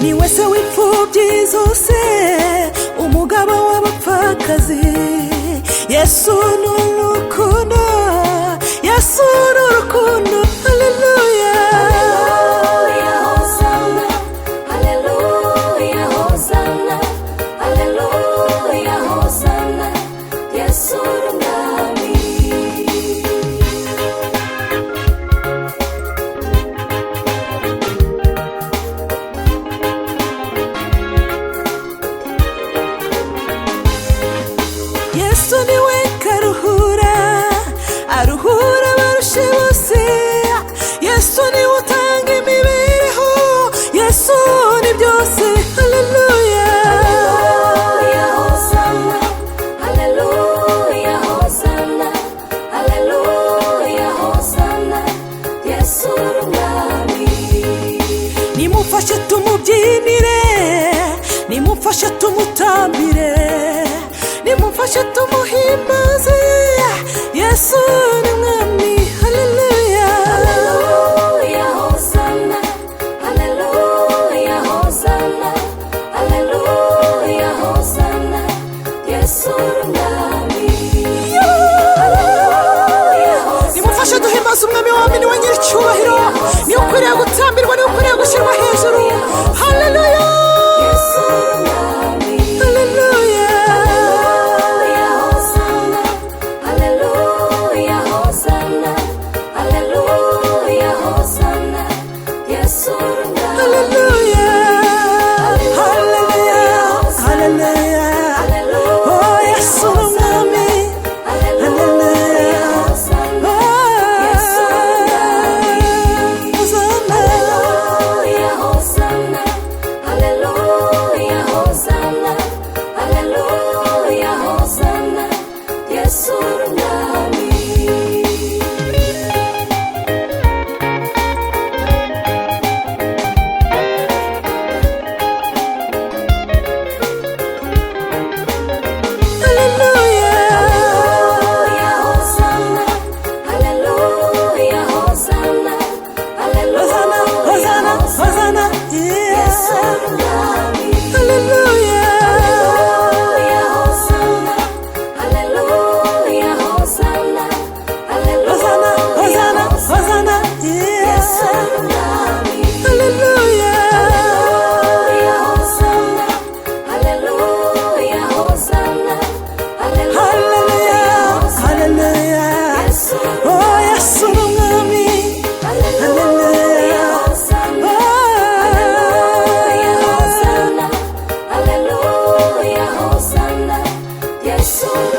Niwe se w'imfubyi zose, umugabo w'abapfakazi. Yesu ni urukundo, Yesu ni urukundo. Haleluya. Hallelujah, Hosanna. Hallelujah, Hosanna. Hallelujah, Hosanna. Yesu uri umwami. Yesu niwe karuhura, aruhura abarushe bose. Yesu niwe utanga imibereho, Yesu ni byose. Haleluya. Hallelujah, Hosanna. Hallelujah, Hosanna. Hallelujah, Hosanna. Yesu uri umwami. Nimumfashe tumubyinire, nimumfashe tumutambire, nimumfashe tumuhimbaze. Yesu ni mwami. Haleluya. Hallelujah, Hosanna. Hallelujah, Hosanna. Hallelujah, Hosanna. Yesu uri umwami. Hallelujah, Hosanna. Nimufashe duhimbaze umwami w'abami, niwe nyiricyubahiro, niwe ukwiriye gutambirwa, niwe ukwiriye gushyirwa hejuru. Haleluya. Yesu uri umwami. Haleluya. Hallelujah, Hosanna. Hallelujah, Hosanna. Hallelujah, Hosanna. Yesu uri umwami. Haleluya. Haleluya. Haleluya. Oh, Yesu ni umwami. Hallelujah, Hosanna. Yesu uri umwami. Hosanna. Hallelujah, Hosanna. Hallelujah, Hosanna. Hallelujah, Hosanna. Yesu uri umwami. Haleluya. Hallelujah, Hosanna. Hallelujah, Hosanna. Hosanna, Hallelujah, Hosanna, Hosanna. Hosanna. Yesu Yeah. uri umwami. Haleluya. Hallelujah, Hosanna. Hallelujah, Hosanna. Hosanna, Hallelujah, Hosanna, Hosanna. Hosanna. Yeah. Yesu uri umwami. Haleluya. Hallelujah, Hosanna. Hallelujah, Hosanna. Haleluya. Hallelujah, Hosanna. Haleluya. Yesu uri Oh, Yesu ni umwami. Hallelujah, Hosanna. Hallelujah, Hosanna. Hallelujah, Hosanna. Yesu uri